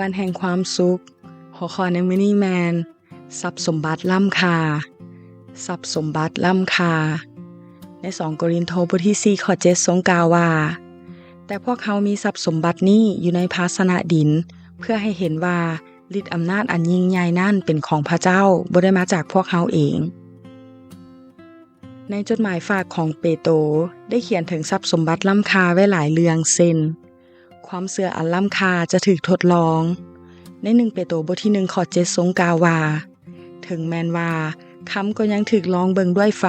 ວັນແຫ່ງຄວາມສຸກ. ຫົວຂໍ້ໃນມື້ນີ້ແມ່ນ ຊັບສົມບັດລ້ຳຄ່າ. ຊັບສົມບັດລ້ຳຄ່າ. ໃນສອງໂກລິນໂທ ບົດທີສີ່ ຂໍ້ເຈັດ ຊົງກ່າວວ່າ, ແຕ່ພວກເຮົາມີຊັບສົມບັດນີ້ຢູ່ໃນພາຊະນະດິນ, ເພື່ອໃຫ້ເຫັນວ່າລິດອຳນາດອັນຍິ່ງໃຫຍ່ນັ້ນເປັນຂອງພະເຈົ້າ, ບໍ່ໄດ້ມາຈາກພວກເຮົາເອງ. ໃນຈົດໝາຍຝາກຂອງເປໂຕ ໄດ້ຂຽນເຖິງຊັບສົມບັດລ້ຳຄ່າໄວ້ຫຼາຍເລື່ອງ ເຊັ່ນ ຄວາມເຊື່ອອັນລ້ຳຄ່າຈະຖືກທົດລອງ. ໃນໜຶ່ງເປໂຕ ບົດທີໜຶ່ງ ຂໍ້ເຈັດ ຊົງກ່າວວ່າ, ເຖິງແມ່ນວ່າຄຳກໍຍັງຖືກລອງເບິ່ງດ້ວຍໄຟ,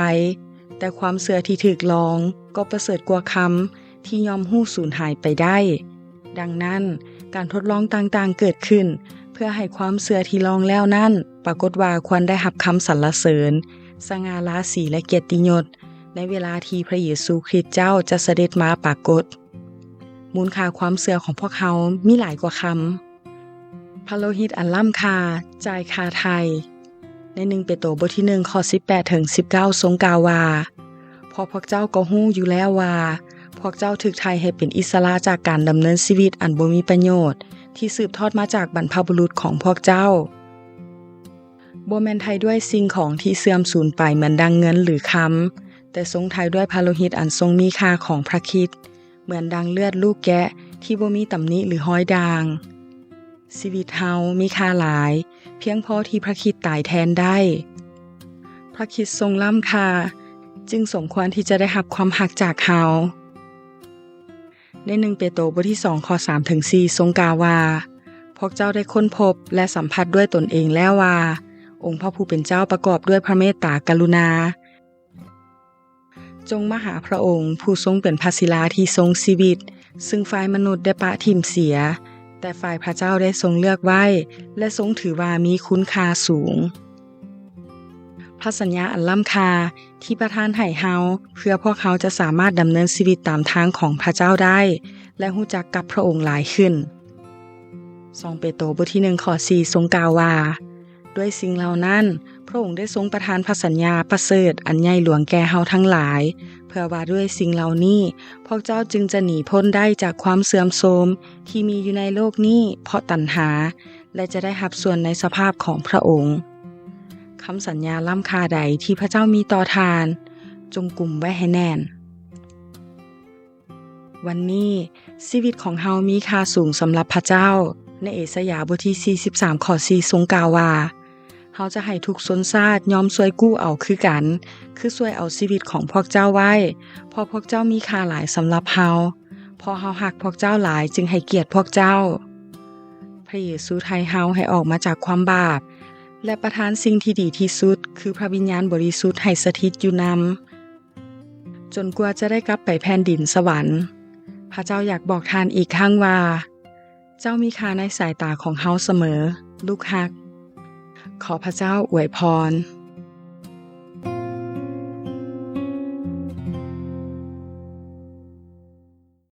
ແຕ່ຄວາມເຊື່ອທີ່ຖືກລອງກໍປະເສີດກວ່າຄຳທີ່ຍ່ອມຮູ້ສູນຫາຍໄປໄດ້. ດັ່ງນັ້ນ, ການທົດລອງຕ່າງໆເກີດຂຶ້ນ ເພື່ອໃຫ້ຄວາມເຊື່ອທີ່ລອງແລ້ວນັ້ນ ປາກົດວ່າຄວນໄດ້ຮັບຄຳສັນລະເສີນ, ສະຫງ່າລາສີ ແລະ ກຽດຕິຍົດ ໃນເວລາທີ່ພະເຢຊູຄຣິດເຈົ້າຈະສະເດັດມາປາກົດ. ມູນຄ່າຄວາມເຊື່ອຂອງພວກເຮົາມີຫຼາຍກວ່າຄຳ. ພະໂລຫິດອັນລ້ຳຄ່າຈ່າຍຄ່າໄຖ່. ໃນໜຶ່ງເປໂຕ ບົດທີໜຶ່ງ ຂໍ້ສິບແປດ ເຖິງ ສິບເກົ້າ ຊົງກ່າວວ່າ, ເພາະພວກເຈົ້າກໍຮູ້ຢູ່ແລ້ວວ່າ ພວກເຈົ້າຖືກໄຖ່ໃຫ້ເປັນອິດສະຫຼະຈາກການດຳເນີນຊີວິດອັນບໍ່ມີປະໂຫຍດ ທີ່ສືບທອດມາຈາກບັນພະບຸລຸດຂອງພວກເຈົ້າ. ບໍ່ແມ່ນໄຖ່ດ້ວຍສິ່ງຂອງທີ່ເສື່ອມສູນໄປເໝືອນດັ່ງເງິນ ຫຼື ຄຳ, ແຕ່ຊົງໄຖ່ດ້ວຍພະໂລຫິດອັນຊົງມີຄ່າຂອງພຣະຄຣິດ, ເໝືອນດັ່ງເລືອດລູກແກະທີ່ບໍ່ມີຕຳໜິ ຫຼື ຮອຍດ່າງ. ຊີວິດເຮົາມີຄ່າຫຼາຍ, ພຽງພໍທີ່ພຣະຄຣິດຕາຍແທນໄດ້. ພຣະຄຣິດຊົງລ້ຳຄ່າ, ຈຶ່ງສົມຄວນທີ່ຈະໄດ້ຮັບຄວາມຮັກຈາກເຮົາ. ໃນໜຶ່ງເປໂຕ ບົດທີສອງ ຂໍ້ສາມ ເຖິງ ສີ່ ຊົງກ່າວວ່າ, ພວກເຈົ້າໄດ້ຄົ້ນພົບ ແລະ ສຳຜັດດ້ວຍຕົນເອງແລ້ວວ່າ ອົງພຣະຜູ້ເປັນເຈົ້າປະກອບດ້ວຍພຣະເມດຕາກະລຸນາ. ຈົ່ງມາຫາພຣະອົງ ຜູ້ຊົງເປັນພຣະສີລາທີ່ຊົງຊີວິດ, ຊຶ່ງຝ່າຍມະນຸດໄດ້ປະຖິ້ມເສຍ, ແຕ່ຝ່າຍພຣະເຈົ້າໄດ້ຊົງເລືອກໄວ້ ແລະ ຊົງຖືວ່າມີຄຸນຄ່າສູງ. ພຣະສັນຍາອັນລ້ຳຄ່າທີ່ປະທານໃຫ້ເຮົາ ເພື່ອພວກເຮົາຈະສາມາດດຳເນີນຊີວິດຕາມທາງຂອງພຣະເຈົ້າໄດ້ ແລະ ຮູ້ຈັກກັບພຣະອົງຫຼາຍຂຶ້ນ. ສອງເປໂຕ ບົດທີໜຶ່ງ ຂໍ້ສີ່ ຊົງກ່າວວ່າ, ດ້ວຍສິ່ງເຫຼົ່ານັ້ນ, ພຣະອົງໄດ້ຊົງປະທານພຣະສັນຍາປະເສີດອັນໃຫຍ່ຫຼວງແກ່ເຮົາທັງຫຼາຍ, ເພື່ອວ່າດ້ວຍສິ່ງເຫຼົ່ານີ້ ພວກເຈົ້າຈຶ່ງຈະໜີພົ້ນໄດ້ຈາກຄວາມເສື່ອມໂຊມທີ່ມີຢູ່ໃນໂລກນີ້ເພາະຕັນຫາ, ແລະ ຈະໄດ້ຮັບສ່ວນໃນສະພາບຂອງພຣະອົງ. ຄຳສັນຍາລ້ຳຄ່າໃດທີ່ພຣະເຈົ້າມີຕໍ່ທ່ານ, ຈົ່ງກຸມໄວ້ໃຫ້ແໜ້ນ. ວັນນີ້, ຊີວິດຂອງເຮົາມີຄ່າສູງສຳລັບພຣະເຈົ້າ. ໃນເອຊາຍາ ບົດທີສີ່ສິບສາມ ຂໍ້ສີ່ ຊົງກ່າວວ່າ, ເຮົາຈະໃຫ້ທຸກຊົນຊາດຍອມຊ່ວຍກູ້ເອົາຄືກັນ, ຄືຊ່ວຍເອົາຊີວິດຂອງພວກເຈົ້າໄວ້, ເພາະພວກເຈົ້າມີຄ່າຫຼາຍສຳລັບເຮົາ. ເພາະເຮົາຮັກພວກເຈົ້າຫຼາຍຈຶ່ງໃຫ້ກຽດພວກເຈົ້າ. ພຣະເຢຊູໄຖ່ເຮົາໃຫ້ອອກມາຈາກຄວາມບາບ ແລະ ປະທານສິ່ງທີ່ດີທີ່ສຸດ ຄືພຣະວິນຍານບໍລິສຸດໃຫ້ສະຖິດຢູ່ນຳ, ຈົນກວ່າຈະໄດ້ກັບໄປແຜ່ນດິນສະຫວັນ. ພຣະເຈົ້າຢາກບອກທ່ານອີກຄັ້ງວ່າ, ເຈົ້າມີຄ່າໃນສາຍຕາຂອງເຮົາສະເໝີ, ລູກຮັກ. ຂໍພຣະເຈົ້າອວຍພອນ.